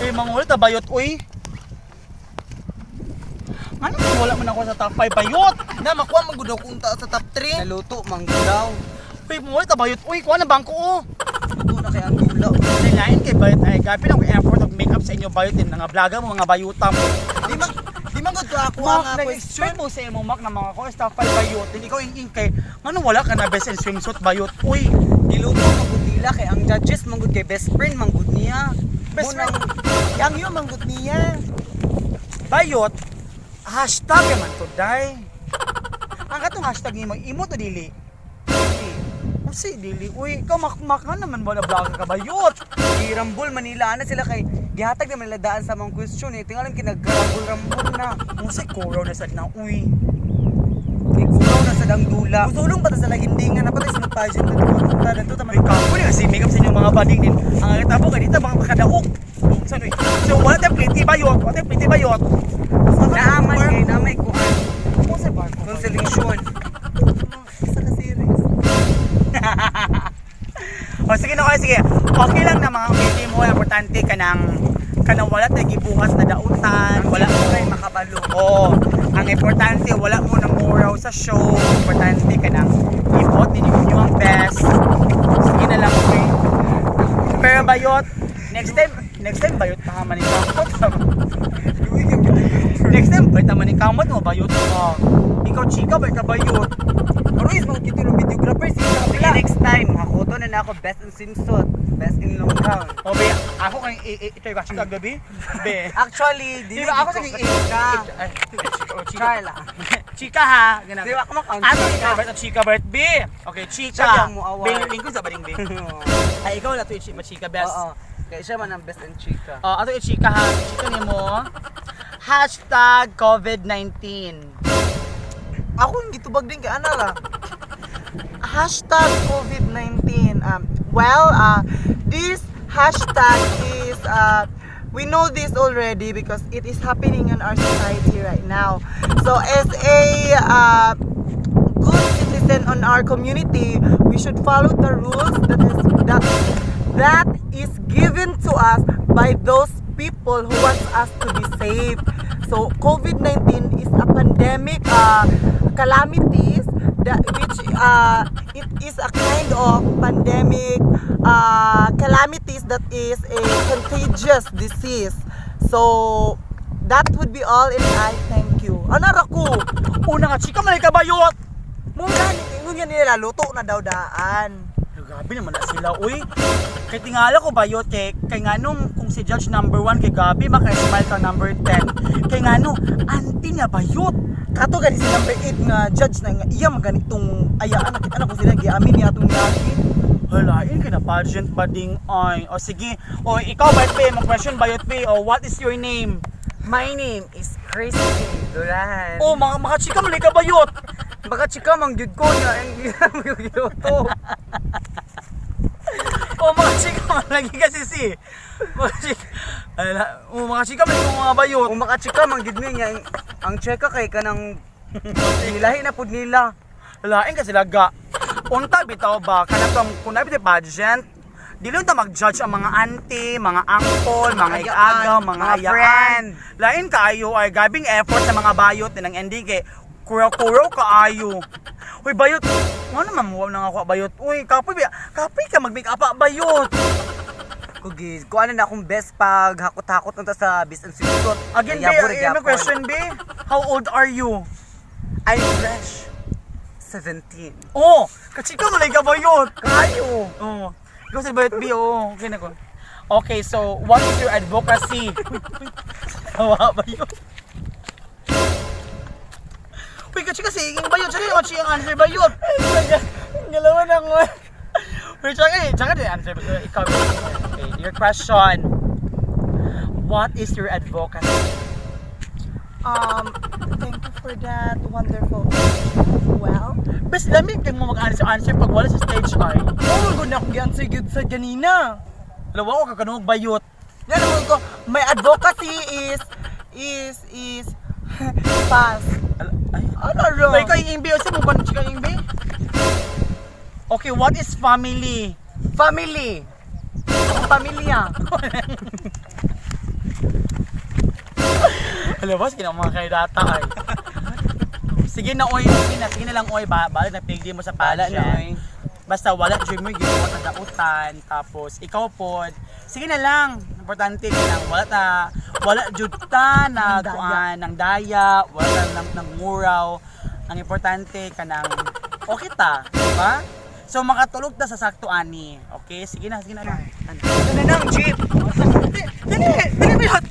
Uy, mangulit ta bayot, uy. Ano kung wala man ako sa top 5 bayot? Na makuha man gud ako unta sa top 3. Naluto man gud daw. Uy, mangulit ta bayot, uy. Kuha na bangko, oh. Luto na kay ang dula. Lain kay bayot ay gabi na effort of makeup sa inyo bayot din nga vlogger mo mga bayuta mo. Di man gud ko ako Mak, ang question. nag-expect mo sa imo mak na mga ko top 5 bayot. Din ikaw ing kay ngano wala ka na best in swimsuit bayot. Uy, Giluto man gud nila kay ang judges man gud kay best friend man gud niya. Best friend. Yang yun man gud niya. Bayot hashtag man to day. Ang katong hashtag nimo imo to dili. Dili. Usi dili. Uy, ikaw mak mak nga naman wala vlogger ka bayot. Girambol Manila ana sila kay gihatag naman nila daan sa mga question eh. Tingalan kinagrambol-rambol na. Usi kuraw na sad na uy. Kay kunaw na sa dang dula. Usulong pa ta sa lagindingan na patay sa pageant na ta dito ta Uy, kapo ni kasi makeup sa inyong mga bading din. Ang tabo kay dito mga makadaok. Saan uy? So wala tayong pretty bayot, wala tayong pretty bayot. Naaman kay na may kuan Usa barko. consolation. Isa ka series. O sige na, okay, sige. Okay lang na mga pretty mo, importante ka nang kanang wala tayo gibuhat na dautan, wala mo kay makabalo. Oo. Ang importante, wala mo nang moraw sa show. Importante ka nang ibot ninyo inyo ang best. Sige na lang, okay. Pero bayot, next time bayot pa man ikaw. Next time, bayot naman ikaw mo, bayot ka. Ikaw, chika, bayot ka bayot. Pero is mga kito ng videographer sige sa Sige, kapila. next time hakoto na na ako best in swimsuit, best in long gown. O, be, ako kay ito yung chika gabi. Be. Actually, Di ba ako sige ka. Ay, chika, oh, chika. Carla. Chika ha. Ganun. Di ba ako maka- Ato ikaw, Bert, chika Bert B. Okay, chika. Siya mo award. Bing, lingkod sa baring B. Ay, ikaw na to chika best. Oo. Kaya siya man ang best in chika. Oh, ato chika ha. Chika nimo. #COVID-19. Ako yung gitubag din kay ana ra. #COVID-19. Well, this hashtag is we know this already because it is happening in our society right now. So as a good citizen on our community, we should follow the rules that is given to us by those people who wants us to be safe. So COVID-19 is a pandemic calamities that which it is a kind of pandemic calamities that is a contagious disease. So that would be all and I thank you. Ano ra ko? Una nga chika man ka bayot. Mo gani ingon nga nila luto na daw daan. Grabe naman na sila, uy. Kay tingala ko bayot kay kay nganong kung si judge number 1 kay Gabi maka-smile ka number 10. Kay ngano anti niya bayot. Kato gani si number 8 nga judge na nga iya man ganitong ayaan nakita na ko sila giamin niya atong niagi. Halain ka na pageant bading ay. O sige, o ikaw bayot pe, mag question bayot pe. O what is your name? My name is Christy Duran. O mga mga chika man ka bayot. Baka chika mang gyud ko niya ang giluto. O mga chika man lagi kasi si. Mga chika. Ala, o mga chika man yung mga bayot. Kung maka chika mang gyud niya ang cheka kay kanang nilahi na pud nila. Halain ka sila ga. Unta bitaw ba kanatong kung nabi pageant, dili unta mag-judge ang mga auntie, mga uncle, mga Ayaan, igagaw, mga mga ayaan. friend. Lain kaayo ay gabing effort sa mga bayot ng ending kay kuraw-kuraw kaayo. Uy bayot, ngano man mo nang ako bayot. Uy, kapoy ba? Kapoy ka mag-make up ah, bayot. Kugi, kuan na akong best pag hakot-hakot unta sa best in swimsuit. Again, be, Kaya bura may gyapon. question be. How old are you? I'm fresh. 17. Oh, kachika mo ka bayot. Kayo. Oh. Ikaw sa bayot B, oo. Okay na ko. Okay, so what is your advocacy? Tawa ba yun? Uy, kasi kasi, yung bayot, tsaka yung ang answer bayot. Galawan ako. Uy, tsaka din answer. Ikaw, okay, your question. What is your advocacy? Thank you for that wonderful question. Well, Bes, lamig kay mo mag-answer answer pag wala sa stage ay. oh, good na akong gi-answer gyud sa ganina. Alawa ko kakanog bayot. Yan naman ko, my advocacy is pass. Ay, Ano ra? Ay, ikaw yung imbi. O, mo ba chika yung imbi? Okay, what is family? Family. Ang pamilya. Alam mo, sige na mga kandidata ay. Sige na, oy. Sige na lang, oy. Ba, balik na pigdi mo sa Bala pageant. na, oy. Basta wala jud mo gibuhat na dautan. Tapos, ikaw pod. Sige na lang. Importante ka lang. Wala ta, wala jud ta na Ng daya. kuan ng daya, wala ta ng, ng muraw. Ang importante ka nang okay ta, di ba? So makatulog ta sa sakto ani. Okay? Sige na lang. Ano na nang jeep? Dali, dali, dali.